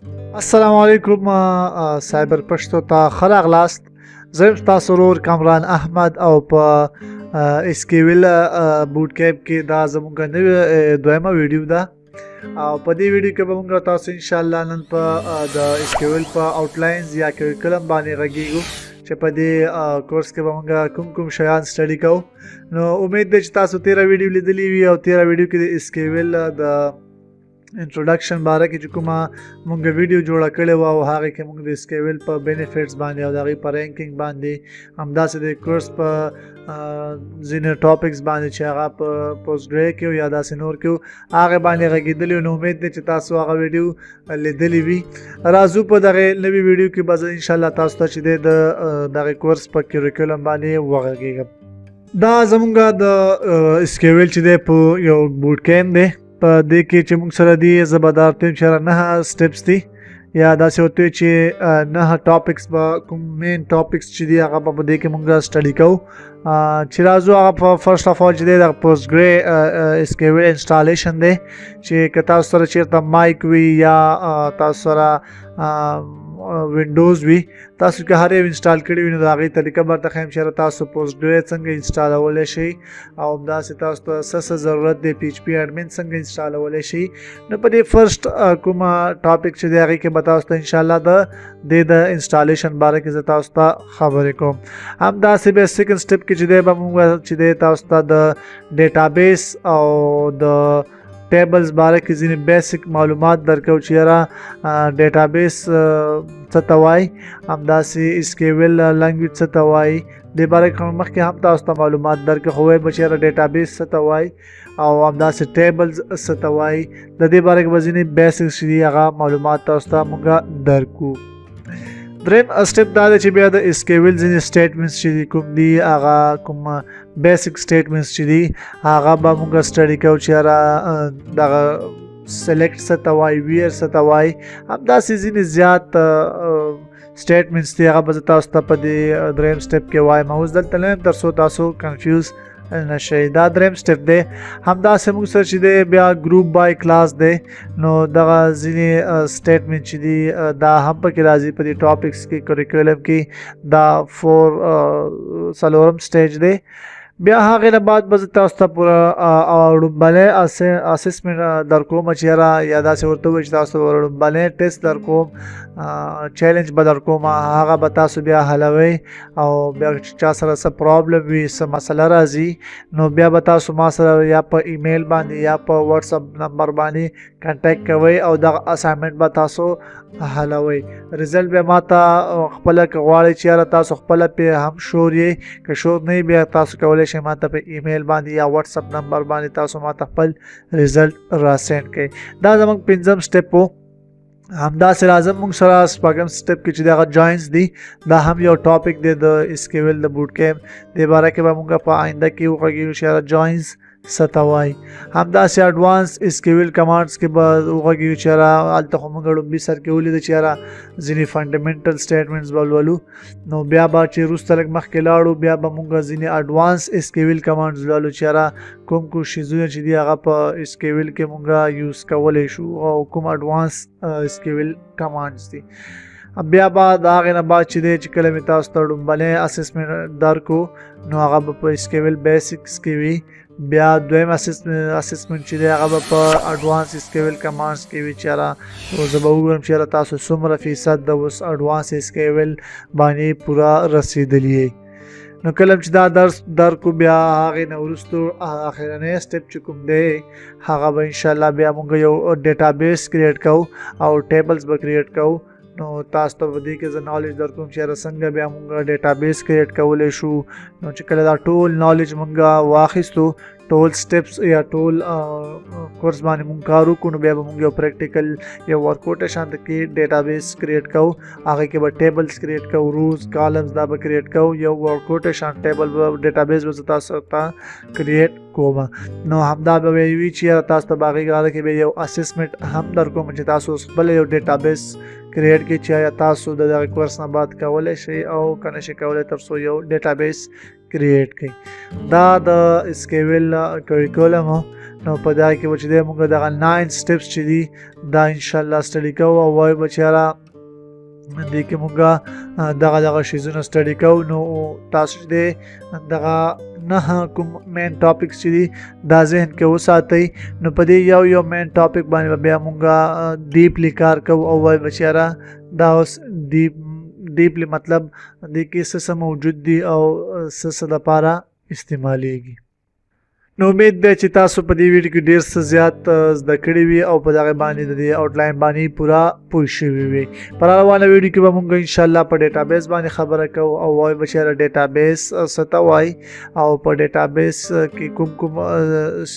السلام علیکم، سایبر پښتو ته ښه راغلاست. زه یم ستاسو ورور کامران احمد او په SQL boot camp کې دا زمونږ نوې دویمه ویډیو ده او په دې ویډیو کې به موږ تاسو ان شاء الله نن په د SQL په آوټلاینز یا کریکولم باندې غږیږو چې په دې کورس کې به موږ کوم کوم شیان سټډي کوو. نو امید دی چې تاسو تیره ویډیو لیدلې وي او تیره ویډیو کې د SQL د انټروډکشن باره کې چې کومه مونږ ویډیو جوړه کړې وه او هغې کې مونږ د SQL په بینیفټس باندې او د هغې په رینکینګ باندې، همداسې د کورس په ځینې ټاپکس باندې چې هغه په پوسټ ګرې کې یا داسې نور کې هغه باندې غږېدلي. نو امید دی چې تاسو هغه ویډیو لیدلې وي. راځو، په دغه نوې ویډیو کې به زه انشاءالله تاسو ته چې دی د دغه کورس په کریکولم باندې وغږېږم. دا زمونږ د SQL چې دی په یو boot camp دی. په دې کې چې موږ سره دي زبردار تیم چې نه steps دي یا داسې ورته چې نه topics به کوم main topics چې دي هغه په دې کې موږ study کوو. چې راځو، هغه په first of all چې دی د PostgreSQL installation دی چې که تاسو سره چیرته Mac وي یا تاسو سره وینډوز وي، تاسو که هر یو install کړی وي، نو د هغې طریقه به درته ښیم چې تاسو Postgre څنګه انسټالولی شئ او همداسې تاسو ته څه څه ضرورت دی، phpMyAdmin څنګه انسټالولی شئ. نو په دې first کومه topic چې دی هغې کې به تاسو ته انشاءالله د دې د installation باره کې زه تاسو ته خبرې کوم. همداسې بیا second step کې چې دی به موږ چې دی تاسو ته د database او د tables باره کې ځینې basic معلومات درکو چې یاره database څه ته وایي، همداسې SQL language څه ته وایي. دې باره کې مخکې هم تاسو ته معلومات درکړم، خو وایي به چې یاره database څه ته وایي او همداسې tables څه ته وایي. د دې باره کې به ځینې basics چې دي هغه معلومات تاسو ته موږ درکو. دریم step دا دی چې بیا د SQL ځینې statements چې دي کوم دي، هغه کوم basic statements چې دي هغه به موږ study کوو چې یاره دغه select څه ته وایي، where څه ته وایي، همداسې ځینې زیات statements دي، هغه به زه تاسو ته په دې دریم step کې وایم. اوس دلته نه یم تر څو تاسو confuse نه شئ. دا دریم step دی. همداسې موږ سره چې دی بیا group by clause دی. نو دغه ځینې statement چې دي دا هم پکې راځي په دې topics کې، کریکولم کې. دا four څلورم stage دی. بیا هغې نه بعد به زه تاسو ته پوره ړومبنی assessment درکوم چې یاره یا داسې ورته ووایي چې تاسو ته ړومبنی ټیسټ درکوم، challenge به درکوم، هغه به تاسو بیا حلوئ او بیا چې چا سره څه problem وي، څه مسله راځي، نو بیا به تاسو ما سره یا په ایمیل باندې یا په WhatsApp number باندې contact کوئ او دغه assignment به تاسو حلوئ. result بیا ما ته خپله که غواړئ چې یاره تاسو خپله پې هم sure یئ، که sure نه بیا تاسو کولی شئ ما ته په ایمیل باندې یا WhatsApp number باندې تاسو ما ته خپل result را send کړئ. دا زموږ پنځم step و. همداسې راځم، موږ سره شپږم step کې چې دغه joins دي، دا هم یو topic دی د SQL د boot camp. دې باره کې به موږ په آینده کې وغږېږو چې یاره joins څه ته وایي. همداسې advance SQL commands کې به وغږېږو چې یاره هلته خو موږ ړومبي سر کې ولیده چې یاره ځینې fundamental statements به لولو، نو بیا به چې وروسته لږ مخکې لاړو، بیا به موږ ځینې advance SQL commands لولو چې یاره کوم کوم شیزونه چې دي هغه په SQL کې موږ use کولی شو او کوم advance SQL commands دي. بیا به د هغې نه بعد چې دی، چې کله مې تاسو ته ړومبنی assessment درکو، نو هغه به په SQL basics کې وي. بیا دویم assessment چې دی هغه به په advance SQL commands کې وي چې یاره زه به وګورم چې یاره تاسو څومره فیصد د اوس advance SQL باندې پوره رسېدلي یئ. نو کله چې دا درس درکو، بیا هغې نه وروسته اخرنی step چې کوم دی هغه به انشاءالله بیا موږ یو database create کوو او tables به create کوو. نو تاسو ته په دې کې زه knowledge درکوم چې یاره څنګه بیا موږ database create کولی شو. نو چې کله دا ټول knowledge موږ واخیستو، ټول steps یا ټول کورس باندې موږ کار وکړو، نو بیا به موږ یو practical یو ورکوټ شان کې database create کوو. هغه کې به tables create کوو، rows، columns دا به create کوو، یو ورکوټ شان table به database به تاسو ته create کوم. نو همدا به وي چې یاره تاسو ته به هغې غاړه کې به یو assessment هم درکوم چې تاسو اوس خپل یو database create کړئ چې آیا تاسو د دغه کورس نه بعد کولی شئ او که نه شئ کولی تر څو یو database کریټ کړئ. دا د اسکیول کریکولم. نو په دا کې به چې دی موږ دغه 9 سټپس چې دي دا انشاءالله سټډي کوو، او وایو به چې یاره دې کې موږ دغه دغه شیزونه سټډي کوو. نو تاسو چې دی دغه نه کوم مین ټاپکس چې دي دا ذهن کې وساتئ. نو په دې یو یو مین ټاپک باندې به بیا موږ ډیپلی کار کوو، او وایو به چې یاره دا اوس ډیپلی مطلب دې کې څه څه موجود دي او څه څه دپاره استعمالیږي. نو امید دی چې تاسو په دې ویډیو کې ډیر څه زیات زده کړي وي او په دغه باندې د دې آوټلاین باندې پوره پوه شوي وي. په روانه ویډیو کې به مونږ ان شاء الله په ډیټابیس باندې خبره کوو، او وایو به چې ډیټابیس څه ته وایي، او په ډیټابیس کې کوم کوم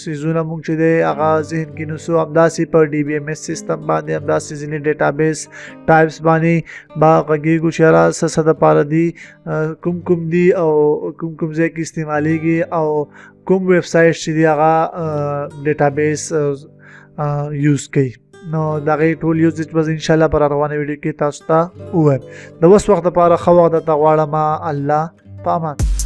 څیزونه مونږ چې دی هغه ذهن کې نیسو. همداسې په ډي بي ایم ایس سیستم باندې، همداسې ځینې ډیټابیس ټایپس باندې به غږېږو چې یاره څه څه دپاره دي، کوم کوم دي او کوم کوم ځای کې استعمالیږي، او کوم ویب سایټ چې دی هغه ډیټابیس یوز کوي. نو دغه ټول یوز به ان شاء الله پر روانه ویډیو کې تاسو ته ووایم. د اوس وخت لپاره ښه وخت درته غواړم. الله په امان.